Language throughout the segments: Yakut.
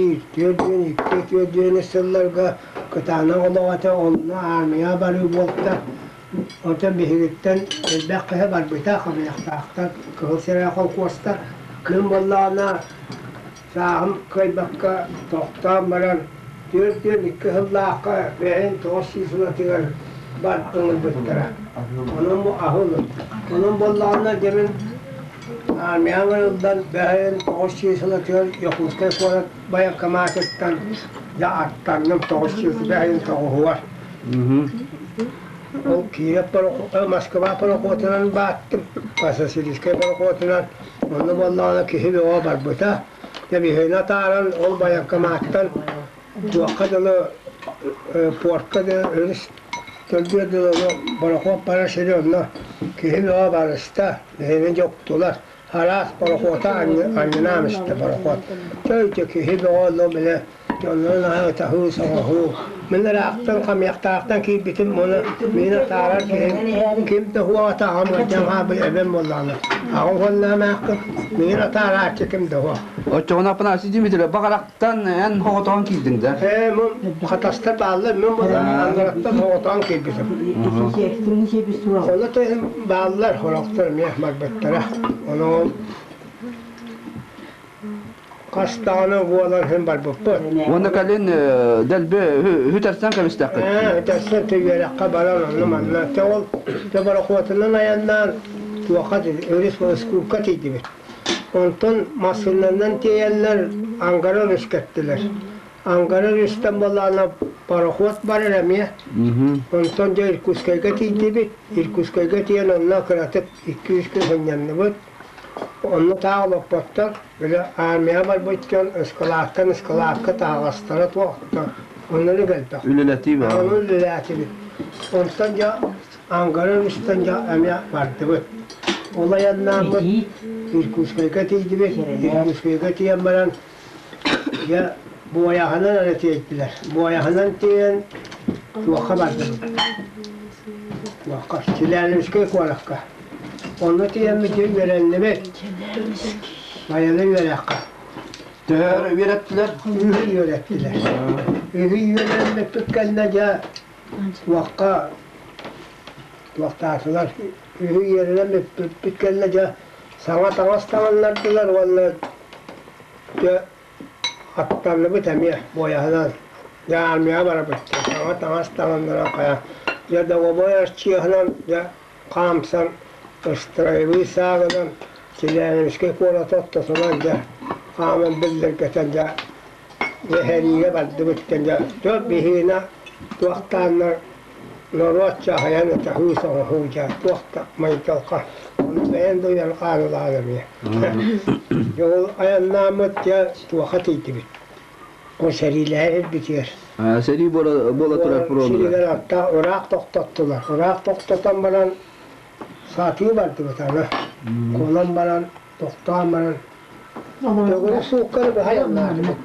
42 түөрдүөн сылларга кытаанах олох этэ, онно аармыйаҕа барыы буолта. Оттон биһигиттэн элбэх киһи барбыта, хамыйахтаахтар, Кыһыл Сэрээ холкуостар. Мин буоллаҕына сааһым кыайбакка тохтоон баран, 42 сыллаахха бэйэм 900 сылатыгар бар ыҥырбыттара. Онон бу аһыл. Онон буоллаҕына дьэ мин Армияҕа ылдан бэһин 900 сылатыгар Якутскай куорат байакамаатыттан дьэ аттанным 900 бэһин тоҕуһугар. Ол Киев Москва пароходунан бааттым, Пассажирскай пароходунан. Онно буоллаҕына киһи бөҕө барбыта. Дьэ биһигини атааран ол байакамааттан туохха дылы портка дылы өрүс төрдүөр дылы борохуот барар сири онно киһи бөҕө барыста, биһигини дьоктулар. Араас борохуота анньынаан истэ борохуот. Чөйчө киһи бөҕө онно бile дьоннорун аһы ытаһыы соҥоһуу. Мин ыраахтан хамыйахтаахтан киирбитим уонна миин атаарар киһи ким да суох атааҕым ыалдьан хаалбыт эбэм буоллаҕына аҕам уоннаамаахпын миин атаарааччы ким да суох. Оччоҕуна Афанасий Дмитриевич баҕарахтан эн хоҕотоон киирдиҥ да? Ээ, мун хатастар бааллар, мин ангараттан хоҕотоон киирбитим. Онно тыһым бааллар, хорохтор эмиэ барбыттара. Ону хас даҕаны буолан иһин барбыппыт. Уонна кэлин дэлби үтэрсэн кэбистэххит. Ээ, үтэрсэн үөрэххэ баран онно манна. Те ол те борохуотунан айаннаан туохха өрүс скупка тиийдибит. Онтон массыынанан тиэйэллэр, Ангара өрүскэттилэр. Ангара өрүстэн буоллаҕына пароход барар эмиэ. Онтон дьэ Иркутскайга тиийдибит. Иркутскайга тиийэн онно кыратык 2-3 күн сынньанныбыт. Онно таах олоппоттор. Били армияҕа барбыт дьон ыскылааттан ыскылаакка таһаҕастара туох да онно элбэх. Үлэлэтии баар. Ону үлэлээтибит. Онтон дьэ Ангара өрүстэн дьэ эмиэ бардыбыт. Ол айаннааммыт Иркутскайга тиийдибит. Иркутскайга тиийэн баран дьэ буойаһынан эрэ тиэйдилэр. Буойаһынан тиэйэн туохха бардыбыт? Туохха? Челябинскай куоракка. Онно тиийэммит дьэ үөрэннибит. Байыаннай үөрэххэ. Төһө үөрэттилэр? Үһү үөрэттилэр. Үһү үөрэммиппит кэннэ дьэ туохха туохтаатылар үһү үөрэнэн бүппүппүт кэннэ дьэ саҥа таҥас таҥыннардылар уонна дьэ аттанныбыт эмиэ буойаһынан дьэ армияҕа барабыт саҥа таҥас таҥыннаран хайа дьэ договор арчыаһынан дьэ хаамсан ыстырайбыы сааҕынан Челябинскай куораты ортотунан дьэ хааман биллэргэтэн дьэ Эһэриигэ бардыбыт дьэ дьон биһиэнэ туохтааннар норуот чаһыйан ытаһыы соҥоһуу дьэ туох да майдалха ону бэйэм да уйан хаалылаан эмиэ дьэ ол айаннааммыт дьэ туоха тиийдибит ол сэриилэһэр ирбитигэр Сэрии буола турар фронугар. Сиригэр атта ыраах тохтоттулар. Ыраах тохтотон баран сатыы бардыбыт аны. Куолан баран тохтоон баран Төгүрүк суукканы быһа айаннаатыбыт.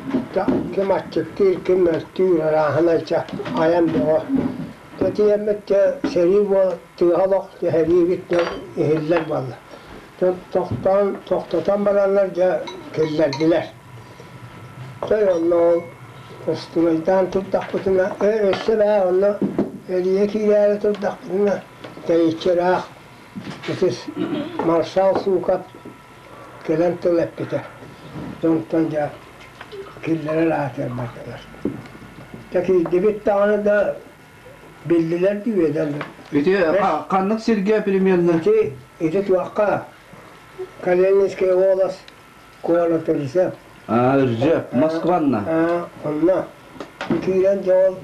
Ким аччыктыыр, ким мөлтүүр, арааһынайча айан бөҕө. Дьэ тиийэммит дьэ сэрии буол тыаһа олох сэрии дьон иһиллэр буолла. Дьон тохтоон, тохтотон бараннар дьэ киллэрдилэр. Той онно ол устуруойдаан турдахпытына, ээ өссө бээ онно эрийэ киирээри турдахпытына тэйиччи ыраах ытыс маршал Суукап кэлэн тыл эппитэ. Онтон дьэ киллэрэр аатыгар бардылар. Дьэ киирдибит даҕаны да биллилэр дии үөдэн. Ити ханнык сиргэ примерно? Ити ити туохха Калининская волос куорат Ржев. А, Ржев, Москванна. А, онно киирэн дьэ ол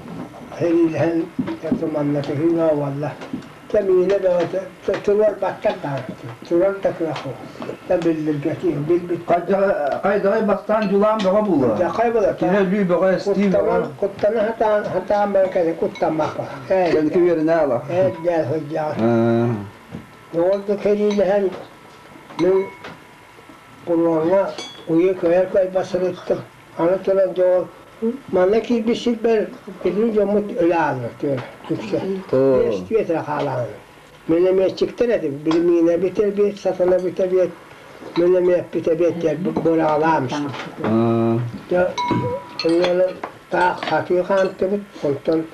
сэриилэһэн манна түһүүнэ буолла. Кэмиинэ бөҕөтө туруорбаттар даҕаны турар да кыах суох. Да биллиргэтии билбит. Хайдаҕай бастаан дьулаан бөҕө буолуо. Дьахай буолар. Киһи өлүү бөҕө эстии бөҕө. Куттана сатаан сатаан баран кэлин куттаммаппа. Кэнники үөрэнэ ала. Ээ сылдьаҕын. Ол да кэриилэһэн мин куруоҥҥа уйа кыайар кыайбат сырыттым. Аны туран дьэ ол манна киирбит сирбэр биһиги дьоммут өлө ааллар үксэ. Биэс түөрт эрэ хаалаҕын. Минометчиктэр этим. Били миинэ бүтэ биэт, сатана бүтэ биэт, миномет бүтэ биэт диэн быраҕалаам. Дьэ Онно таах хатыы хаамтыбыт, онтон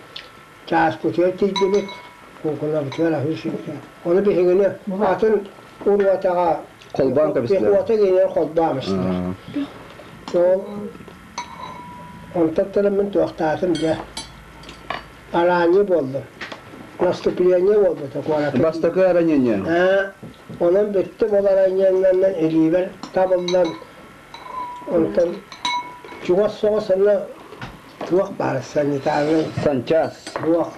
чааспытыгар тиийдибит, куукунабытыгар аһыы сыттыбыт. Ону биһигини атын уруотаҕа Холбоон кэбистилэр. Пехота диэн холбоон Ол онтон туран мин туохтаатым дьэ араанньы буоллум. Наступление буолбута куоракка. Бастакы ранение. Аа, онон бүттүм ол ранениеннан илиибэр табыллан онтон чугас соҕус онно туох баар санитарнай Санчас. туох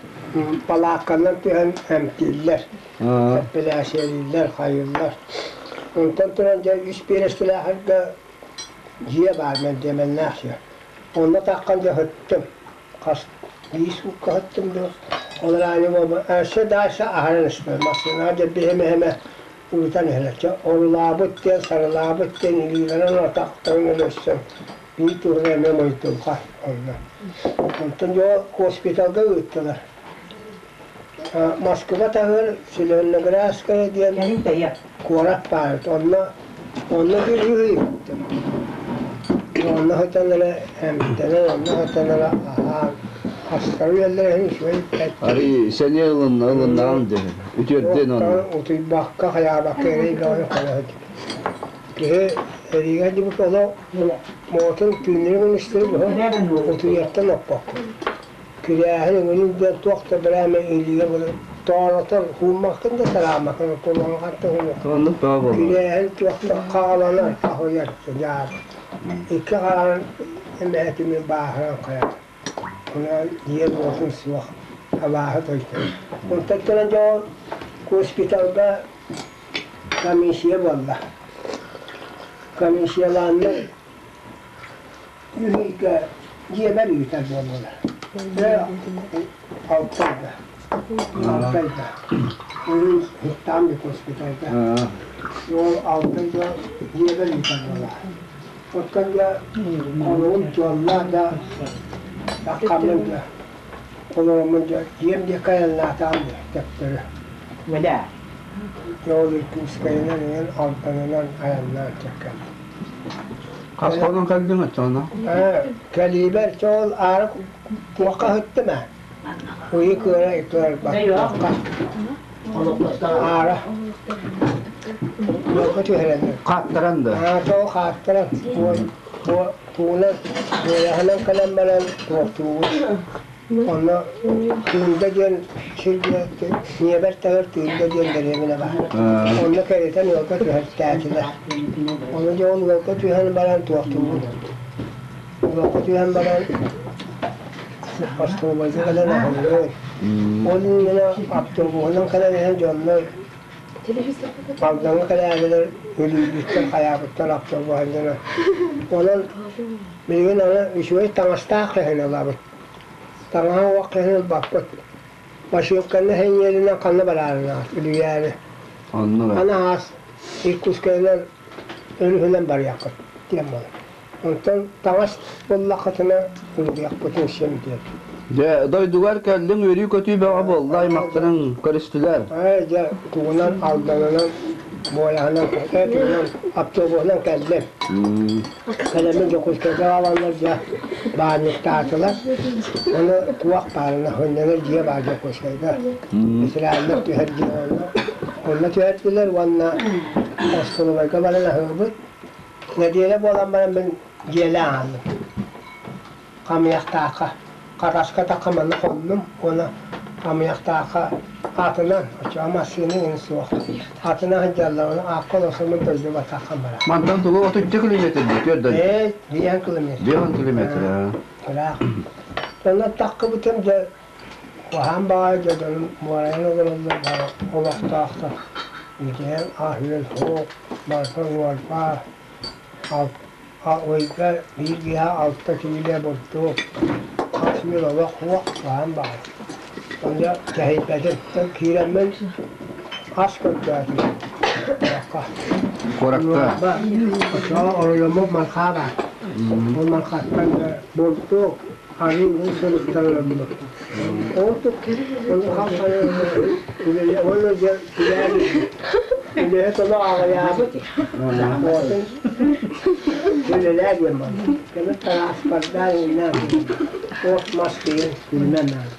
палаакканан түһэн эмтииллэр, эппилээсийэлииллэр, хайыыллар. Онтон туран дьэ үс биэрэстэлээхэргэ дьиэ баар мэндиэмэннээх дьиэ. Онно таххан дьэ ыһыттым. Хас биир суукка ыһыттым дуо? Ол эрээри өссө дальше аһаран испэт. Массыынаҕа дьэ биһимэһимэ ыытан иһэллэр. Чэ орулаабыт диэн, сарылаабыт диэн илиилэрин атахтарын өлөрсөн биир туһунан эмиэ мойдулҕа онно. Онтон дьэ госпиталга ыыттылар. Москва таһыгар Зеленоградская диэн куорат баар эбит. Онно онно биир ый ыыттым. Онно сытан эрэ эмтэнэн, онно сытан эрэ аһаан, астары үөллэрэ иһин үчүгэй эт. Арый сэниэ ылынна ылыннаҕым дии. Үтүөрдүөн онно. Утуйбакка, хайаабакка эрэй бөҕөнү хоно сылдьыбыт. Киһи эриигэ дьибит олох моотун түүннэри күнүстэри быһа утуйартан оппоккун. Күрээһин өҥүнүн диэн туох да бэрээмэ илиигэ булан тооротон ууммаккын да тарааммаккын кулуһаҕар да ууммаккын. Оннук бөҕө буолла. Күрээһин туох да хааланар хаһыйар дьаабы. Икки хараҕын эмэһэтимин бааһыран хайар. Онон ийэм уотун суох абааһы тойто. Онтон кэлэн дьон госпиталга комиссия буолла. Комиссиялааннар Үһүйгэ дьиэбэр ыытар буоллулар. Алтайга. Алтайга. Уһун Там госпитальга. Ол Алтайга дьиэбэр ыытар буолла. Оттон дьэ олоҕум туолла да таххаммын да олороммун дьэ дьиэм диэки айаннаатаҕым дьэ төптөрү. Дьэ ол Иркутскайынан иһэн Алтанынан айаннаан чэккэллим. Хас хонон кэлдиҥ оччоҕуна? Кэлиибэр чоол аара туохха ыһыттым ээ. Уйу кыара кыарбакка аара туохха түһэрэннэр. Хааттаран да? Аа, чоол хааттаран. Тугунан буойаһынан кэлэн баран туохтуубут. Онно Тыында диэн сиргэ ньиэбэр таһар Тыында диэн дэриэбинэ баар. Онно кэритэн ыалга түһэртээтилэр. Ону дьэ ол ыалга түһэн баран туохтуубут. Ыалга түһэн баран остуолбайга кэлэн аһыллыбыт. Ол иннинэ автобуһунан кэлэн иһэн дьоннор Алдаҥҥа кэлээбилэр өлүүбүттэн хайаабыттан автобуһанньана. Онон билигин аны үчүгэй таҥастаах иһин ылабыт. Таҥаһа уох иһин ылбаппыт. Башыыкканы иһин ханна бараарынаат үлүйээри. Онно Аны аас Иркутскайынан өрүһүнэн барыаххыт диэн буолар. Онтон таҥас буллаххытына үлүйэхпитин син диэн. Дьэ, дойдугар кэллиҥ үөрүү-көтүү бөҕө буолла, аймахтарыҥ көрүстүлэр. Ээ, дьэ, тугунан Алданынан, буойаһынан, тугунан автобуһунан кэллим. Кэлэммин Дьокуускайга аҕаланнар дьэ баанньыктаатылар. Ону туох баарына сынньанар дьиэ баар Дьокуускайга. Ветераннар түһэр дьиэ онно. Онно түһэрдилэр уонна остолобуойга баран аһыыбыт. Нэдиэлэ буолан баран мин дьиэлээн хааллым. Хамыйахтаахха, Хараска тахха манна хоннум уонна Хамыйахтаахха атынан, оччоҕо массыына иҥин суох, атынан сылдьаллар, ону аакка олорсоммун дойдубатахха барар. Мантан тугу 30 километр дии, түөрт дойду. Ээ, 5 километр. 5 километр, аа. Ыраах. Онно таххыбытым дьэ, куһаҕан баҕайы дьэ дьонум муорайан олороллор бары олохтоохтор. Үтүөн аһыыр суох, барыта уорба, Ыйга биир киэһэ алта киилэ бурдук, хас үөл олох суох баһан баҕар. Онно кэһэйбэтим. Киирэммин ас көрдөөтүм. Куоракка. Куоракка. Оччоҕо оройуоммут Мархаа баар. Ол Мархаттан бурдук, арыы уу сылыттан ылыммыт. Ол уонна дьэ үлэһит олох аҕыйаабыт. Үлэлээ диэн буолла. Кэлин тырааспардаан иҥнээн от мас киирэн күлүмэн наада.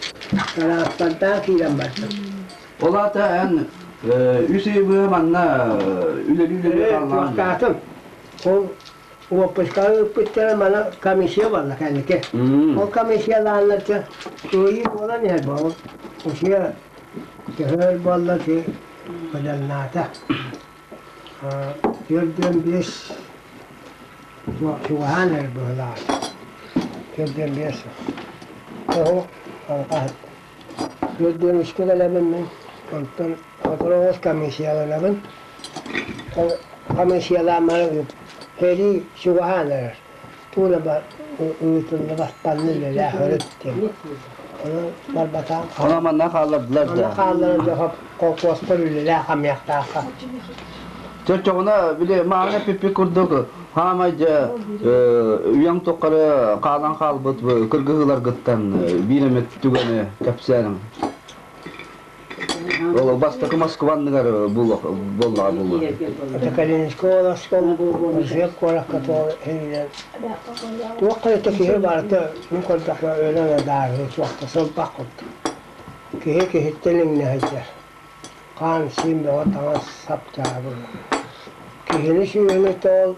Тырааспардаан киирэн бардым. Ол аата эн үс ый быһа манна үлэлии-үлэлии хааллаҕын. Туохтаатым. Ол уоппускаҕа ыыппыттара маны комиссия буолла кэнники. Ол комиссиялааннарча кыайыы буолан иһэр буол. Усуйа төһөр буолла ти быданнаата. 45 чугаһаан эрэр быһыылаах. 45 Оһох алҕаһыт. 43-кэ кэлэбин мин. Онтон сотору оҕус комиссияланабын. Ол комиссиялааммары сэрии чугаһаан эрэр. Тугу да ыытыллыбат панны үлэлээх өрүт диэн. Онон барбатаан Она манна хааллардылар да. Манна хаалларан дьэ колхуоспар үлэлээх хамыйахтаахха. Чочоҕуна били мааны пиппи курдук хаамай дьэ үйэҥ тухары хаалан хаалбыт кыргыһыыларгыттан биир эмит түгэни кэпсээниҥ. Ол бастакы Москва анныгар буоллаҕа буолуо. Это Калининская областка Ржев куоракка иһинэн туох хайата киһи барыта мин көрдөхпүнэ өлөн адаарыы суохта сылбах курдук. Киһи киһиттэн иҥнэ сылдьар. Хаан-сиин бөҕө таҥас сап дьаабы. Киһини сүөһүнү тоол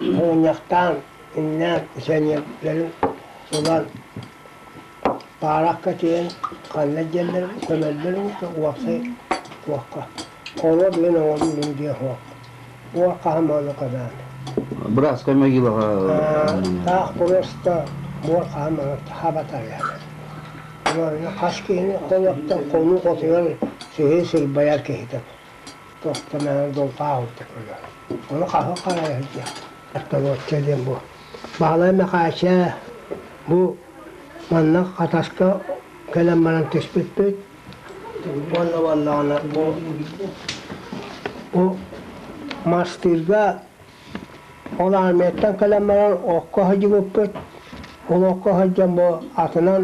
мунньахтаан иннээн сэниэлэрин ылан Пааракка тиийэн ханна диэллэрин көмөллөрүн уопсай туохха оруо билэн оҥоруу мин диэн суох. Уол хаһан мааны көмөөн. Братская могилаҕа Таах просто буор хаһан мааны хабатар Хас киһини хонуохтан хонуу хотугар сиһи сырбайар киһитэ. Туохта мээнэ долгаах урдук өлөр. Ону хаһы харайа сылдьар. Вертолетча диэн бу. Баһылай Мэхээчэ бу Манна Хатаска кэлэн баран түспүппүт. Уонна буоллаҕына бу бу мастыырга ол армияттан кэлэн баран окко сылдьыбыппыт. Ол окко сылдьан бу атынан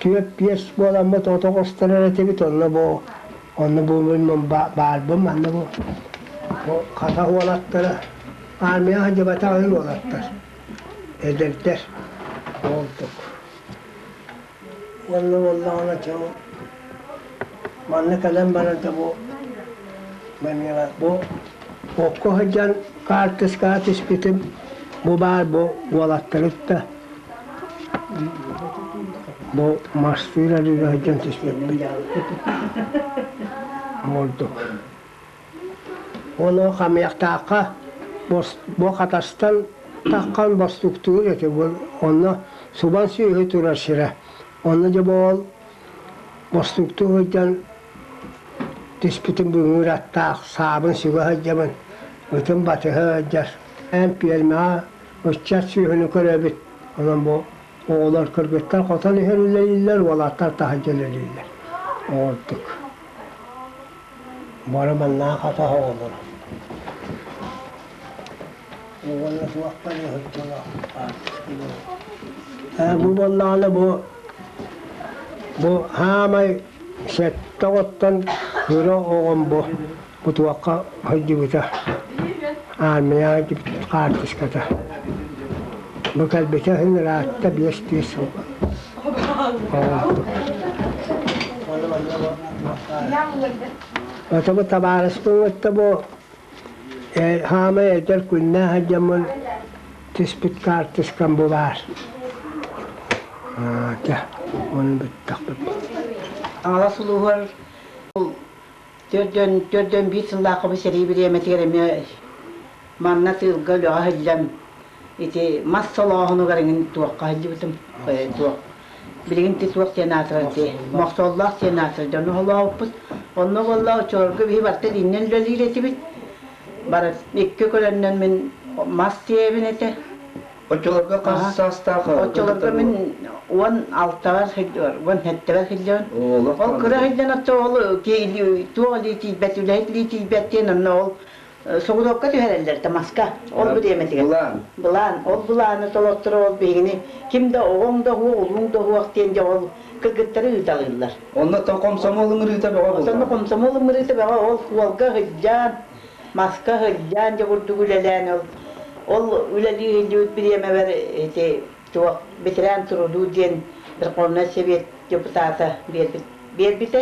түөрт-биэс буоламмыт от оҕустарар этибит. Онно бу онно бу мин баарбын манна бу бу хата уолаттара армияҕа сылдьыбатах уолаттар. Эдэрдэр буолдук. Уонна буоллаҕына чэ манна кэлэн баран да бу манныга бу окко сылдьан хаартыскаҕа түспүтүм бу баар бу уолаттарытта бу мастыыр арыыга сылдьан түспүппүт ордук. Ону хамыйахтаахха бу Хатастан таххан бостуктуур этэ онно субан сүөһү турар сирэ. Онно дьэ ол бостуктуу сылдьан түспүтүм бүгүҥүр аттаах саабын сүгэ сылдьабын, ытым батыһа сылдьар. Эн пиэрмэҕэ ыччат сүөһүнү көрөбүт. Онон бу оҕолор кыргыттар хотон иһэр үлэлииллэр, уолаттар таһырдьа үлэлииллэр. Ордук. Бары маннаах атах оҕолоро. Уонна суохпар ыһыктылар. Бу буоллаҕына бу бу хаамай сэттэ оҕоттон кыра оҕом бу бу туохха сылдьыбыта армияҕа хаартыската. Бу кэлбитэ иһин ыраатта биэс-биэс сыл Отобу табаарыспын кытта бу хаамай эдэр күннээх сылдьаммын түспүт хаартыскам бу баар. Чэ, ону бүттэхпит. Аҥалас улууһугар 441 сыллаахха бу сэрии бириэмэтигэр эмиэ манна тыылга үлэҕэ сылдьан ити мас солооһунугар эҥин туохха сылдьыбытым туох билигин ити туох диэн аатырар ити мохсооллоох диэн аатырар дьону холообуппут онно буолла оччолорго биһи барыта итиннэн үлэлиир этибит бары икки көлөннөн мин мас тиэйэбин этэ Оччолорго хас саастаах Оччолорго мин 16-бар 17-бэр сылдьабын. Ол кыра сылдьан отто ол туох илии тиийбэт, үлэһит илии тиийбэт диэн онно ол соҕудуопка түһэрэллэр да маска ол бириэмэтигэр. Былаан. Былаан. Ол былааны толотторо ол биһигини ким да оҕоҥ да уһуох, улууҥ да уһуох диэн дьэ ол кыргыттары ыыталыыллар. Онно комсомол ыҥырыыта бөҕө буолла. Онно комсомол ыҥырыыта бөҕө ол суолга сылдьан, маска сылдьан дьэ курдук үлэлээн ол. Ол үлэлии иһиллибит бириэмэбэр ити туох ветеран труду диэн Верховнай Совет депутата биэрбит биэрбитэ.